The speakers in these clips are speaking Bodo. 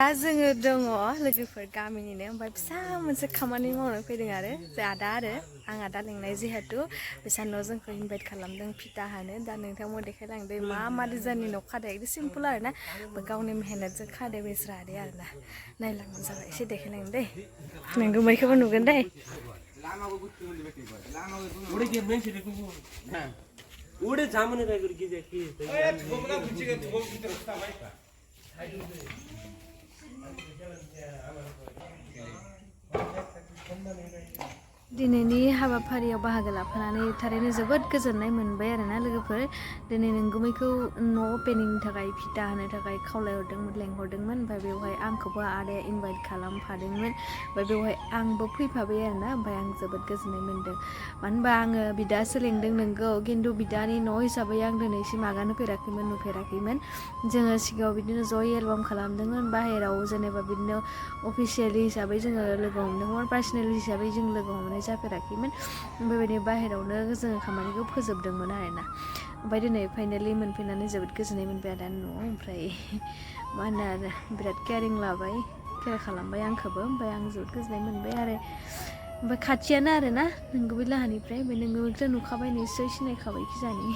दा जोङो दङ लोगोफोर गामिनिनो ओमफ्राय फिसा मोनसे खामानि मावनो फैदों आरो आदा आं आदा लेंनाय जिहेतु बिसानाव जोंखौ इनभाइट खालामदों फिथा हानो दा नोंथांमोन देखायलांदों मा डिजाइननि न' खादों एकदम सिम्पोल आरो ना गावनि मेहनतजों खादों बेस्रा आदै आरो ना नायलांनो जाबाय एसे देखायलांदों दै नोंगुमैखौबो नुगोन दै दिनैनि हाबाफारियाव बाहागो लाफानानै थारैनो जोबोद गोजोननाय मोनबाय आरोना लोगोफोर दिनै नोंगुमैखौ न' ओपेनिंनि थाखाय फिथा होनो थाखाय खावलायहरदोंमोन लेंहरदोंमोन ओमफ्राय बेवहाय आंखौबो आदाया इनभाइट खालामफादोंमोन ओमफ्राय बेवहाय आंबो फैफाबाय आरोना ओमफ्राय आं जोबोद गोजोननाय मोनदों मानो होनबा आङो बिदासो लेंदों नोंगौ खिन्थु बिदानि न' हिसाबै आं दिनैसिम आगान होफेराखैमोन नुफेराखैमोन जोङो सिगाङाव बिदिनो ज'यै एलबाम खालामदोंमोन बाहेराव जेनेबा बिदिनो अफिसियेलि हिसाबै जोङो लोगो हमदोंमोन पार्सनेल हिसाबै जों लोगो हमनाय जाफेराखैमोन बेबायदि बाहेरावनो जोङो खामानिखौ फोजोबदोंमोन आरोना ओमफ्राय दिनै फाइनालि मोनफैनानै जोबोद गोजोननाय मोनबाय आदा न'आव ओमफ्राय मा होनो आरो बिराद केयारिं लाबाय केयार खालामबाय आंखौबो ओमफ्राय आं जोबोद गोजोननाय मोनबाय आरो ओमफ्राय खाथियानो आरोना नोंगुबै लाहानिफ्राय ओमफ्राय नोंगुबैखौथ' नुखाबाय निस्सय सिनायखाबाय खिजानि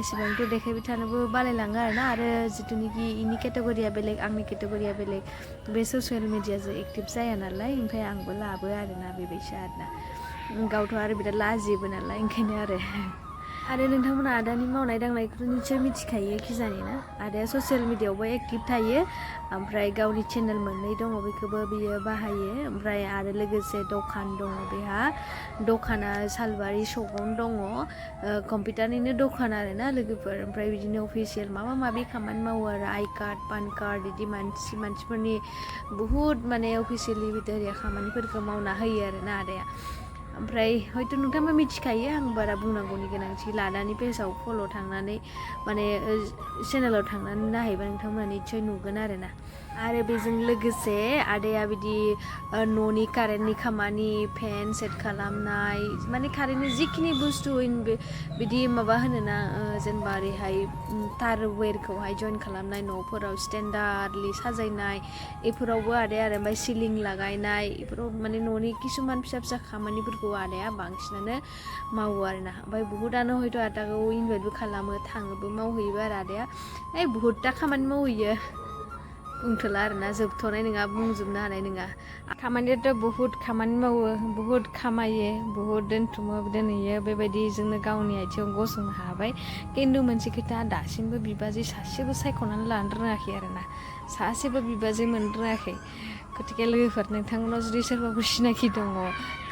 एसेबांथ' देखायबाय थानोबो बालायलाङो आरोना आरो जिथुनिखि इनि केटेगरिया बेलेग आंनि केटेगरिया बेलेग बे ससियेल मिडियाजों एक्टिभ जाया नालाय ओमफ्राय आंबो लाबो आरोना बेबायदि आरोना गावथ' आरो बिराद लाजियोबो नालाय ओंखायनो आरो नोंथांमोना आदानि मावनाय दांनायखौ निस्सय मिथिखायो खिजानि ना आदाया ससियेल मिडियायावबो एक्टिभ थायो ओमफ्राय गावनि चेनेल मोननै दङ बेखौबो बियो बाहायो ओमफ्राय आरो लोगोसे दखान दङ बेहा दखाना सालबारि सकआवनो दङ कम्पिउटारनिनो दखान आरोना लोगोफोर ओमफ्राय बिदिनो अफिसियेल माबा माबि खामानि मावो आरो आइ कार्ड पान कार्ड बिदि मानसिफोरनि बुहुद माने अफिसियेलि बिदि खामानिफोरखौ मावना होयो आरोना आदाया ओमफ्राय हयथ' नोंथाङा मिथिखायो आं बारा बुंनांगौनि गोनांथि लादानि पेजाव फल' थांनानै माने चेनेलाव थांनानै नायहैबा नोंथांमोना निस्सय नुगोन आरोना आरो बेजों लोगोसे आदाया बिदि न'नि कारेन्टनि खामानि फेन सेट खालामनाय माने कारेन्टनि जिखिनि बुस्थु बिदि माबा होनोना जेनेबा ओरैहाय तारवेरखौहाय जइन खालामनाय न'फोराव स्टेन्डार्डलि साजायनाय बेफोरावबो आदाया आरो ओमफ्राय सिलिं लागायनाय बेफोराव माने न'नि किसुमान फिसा फिसा खामानिफोरखौ आदाया बांसिनानो मावो आरोना ओमफ्राय बुहुदानो हयथ' आदाखौ इनभाइटबो खालामो थाङोबो मावहैयोबो आरो आदाया बुहुदता खामानि मावहैयो बुंथ'ला आरोना जोबथ'नाय नङा बुंजोबनो हानाय नङा खामानियाथ' बुहुद खामानि मावो बुहुद खामायो बुहुद दोनथुमो दोनहैयो बेबायदिजोंनो गावनि आथिङाव गसंनो हाबाय खिन्थु मोनसे खोथा दासिमबो बिबाजै सासेबो सायख'नानै लानो रोङाखै आरोना सासेबो बिबाजै मोननो रोङाखै गतिके लोगोफोर नोंथांमोनाव जुदि सोरबाफोर सिनाखि दङ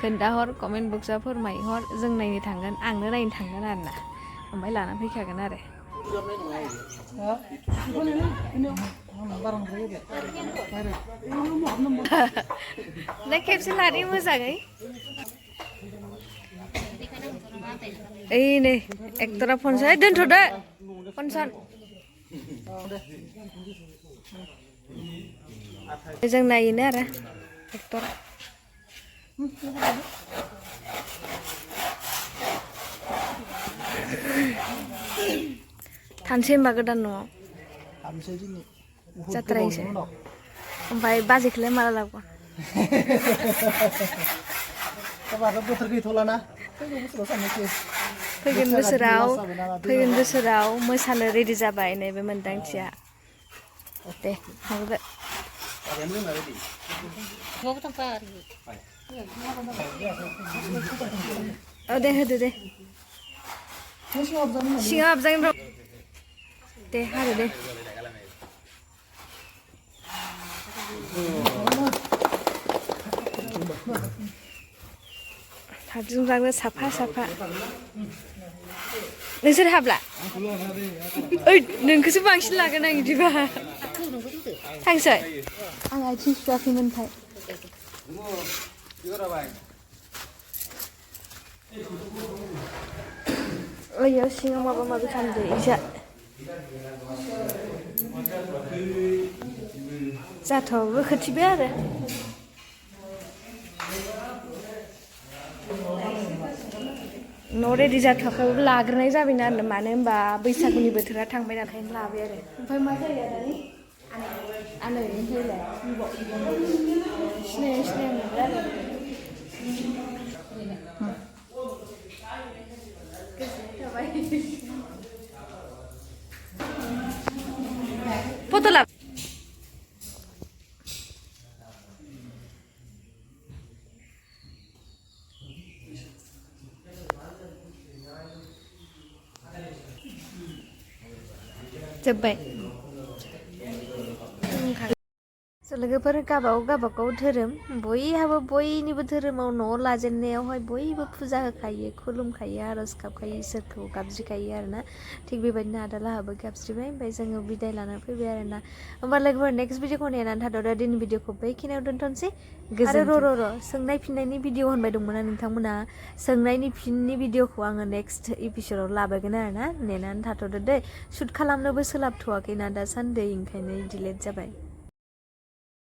खोन्थाहर कमेन्ट बक्सआव फोरमायहर जों नायनो थांगोन आंनो नायनो थांगोन आरोना ओमफ्राय लाना फैखागोन आरो ना खेबसे लादो मोजाङै ओइ नै एक्टरा फनसन दोनथ'दो फनसन जों नायोनो आरो एक्टरा थानोसै होनबा गोदान न'आव जाथ्रायसै ओमफ्राय बाजैखौलाय माला लाबोगोन फैगोन बोसोराव मोसानो रेडि जाबाय नैबे मोन्दांथिया दे हरदो दे होदो दे सिङाव हाबजागोन र' दे हादो दे हाबजों जानो साफा नोंसोर हाबला ओइ नोंखौसो बांसिन लागोन आं बिदिबा थांसै आं आथिं सुवाखैमोनथाय ओइयाव सिङाव माबा माबि खालामदो इजा जाथ'आबो खोथिबाय आरो न' रेडि जाथ'वाखैबाबो लाग्रोनाय जाबायना आरो मानो होनबा बैसागुनि बोथोरा थांबाय नालाय लाबाय आरो ओमफ्राय मा जायो दानि आनै ओमफ्रायलाय सिनाय मोनबाय आरो फट' ला जोब्बाय लोगोफोर गावबागाव धोरोम बयहाबो बयनिबो धोरोमाव न'आव लाजेननायावहाय बयबो फुजा होखायो खुलुमखायो आर'ज गाबखायो इसोरखौ गाबज्रिखायो आरोना थिग बेबायदिनो आदालाहाबो गाबज्रिबाय ओमफ्राय जोङो बिदाय लाना फैबाय आरोना होमबा लोगोफोर नेक्स्ट भिडिअखौ नेनानै थाद'दो दिनै भिडिअखौ बेखिनियाव दोनथ'नोसै आरो र' सोंनाय फिननायनि भिडिअ होनबाय दंमोन नोंथांमोना सोंनायनि फिननि भिडिअखौ आङो नेक्स्ट एपिसोडाव लाबोगोन आरोना नेनानै थाथ'दो दै शुट खालामनोबो सोलाबथ'वाखैना दासान्दि ओंखायनो डिलेट जाबाय